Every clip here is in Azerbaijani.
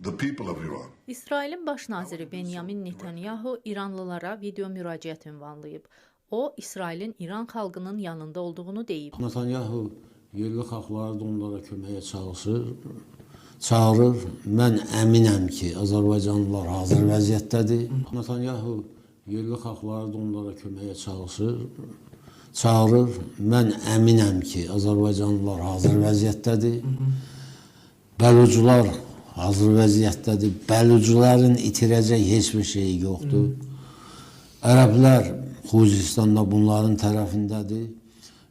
the people of Iran. İsrailin baş naziri Benyamin Netanyahu İranlılara video müraciət ünvanlayıb. O, İsrailin İran xalqının yanında olduğunu deyib. Netanyahu yerli xalqları da onlara köməyə çalışır, çağırır. Mən əminəm ki, Azərbaycanlılar hazır vəziyyətdədir. Netanyahu yerli xalqları da onlara köməyə çalışır, çağırır. Mən əminəm ki, Azərbaycanlılar hazır vəziyyətdədir. Bəlucular hazır vəziyyətdədir. Bəlucuların itirəcək heç bir şeyi yoxdur. Ərəblər Xuzistanda bunların tərəfindədir.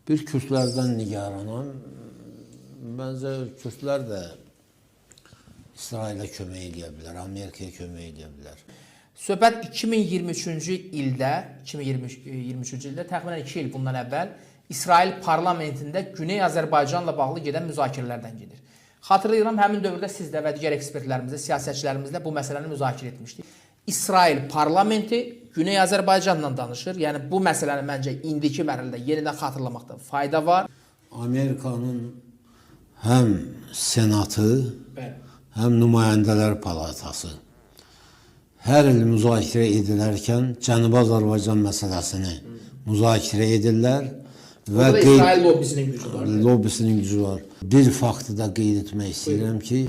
Bir kürdlərdən nigaranam. Məncə kürdlər də İsrailə kömək eləyə bilər, Amerikaya kömək eləyə bilər. Söhbət 2023-cü ildə, 2023-cü ildə təxminən 2 il bundan əvvəl İsrail parlamentində Güney Azərbaycanla bağlı gedən müzakirələrdən gedir. Xatırlayıram, həmin dövrdə siz də və digər ekspertlərimizlə, siyasətçilərimizlə bu məsələni müzakirə etmişdik. İsrail parlamenti Güney Azərbaycanla danışır. Yəni bu məsələni məncə indiki mərhələdə yenidən xatırlamaqda fayda var. Amerikanın həm Senatı, Bəli. həm Nümayəndələr Palatası hər il müzakirə edilərkən Cənubi Azərbaycan məsələsini müzakirə edirlər və Burada İsrail lobbisinin gücü var. Lobbisinin gücü var. Bir faktı da qeyd etmək istəyirəm ki,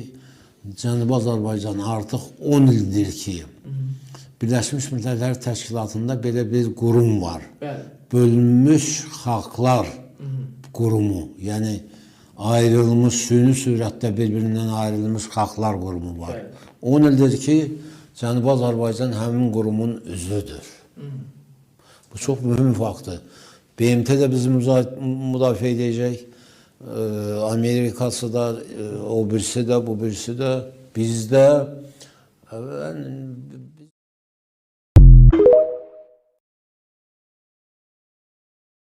Cənubi Azərbaycan artıq 10 ildir ki, Birləşmiş Millətlər Təşkilatında belə bir qurum var. Bəli. Bölünmüş Xalqlar Qurumu, yəni ayrılmış, süni sürətdə bir-birindən ayrılmış xalqlar qurumu var. Bəli. 10 ildir ki, Cənubi Azərbaycan həmin qurumun üzvüdür. Bu çox mühüm faktdır. BMT də bizi müdafiə edəcək. Amerikası da, o birisi də, bu birisi də, biz də. Yəni,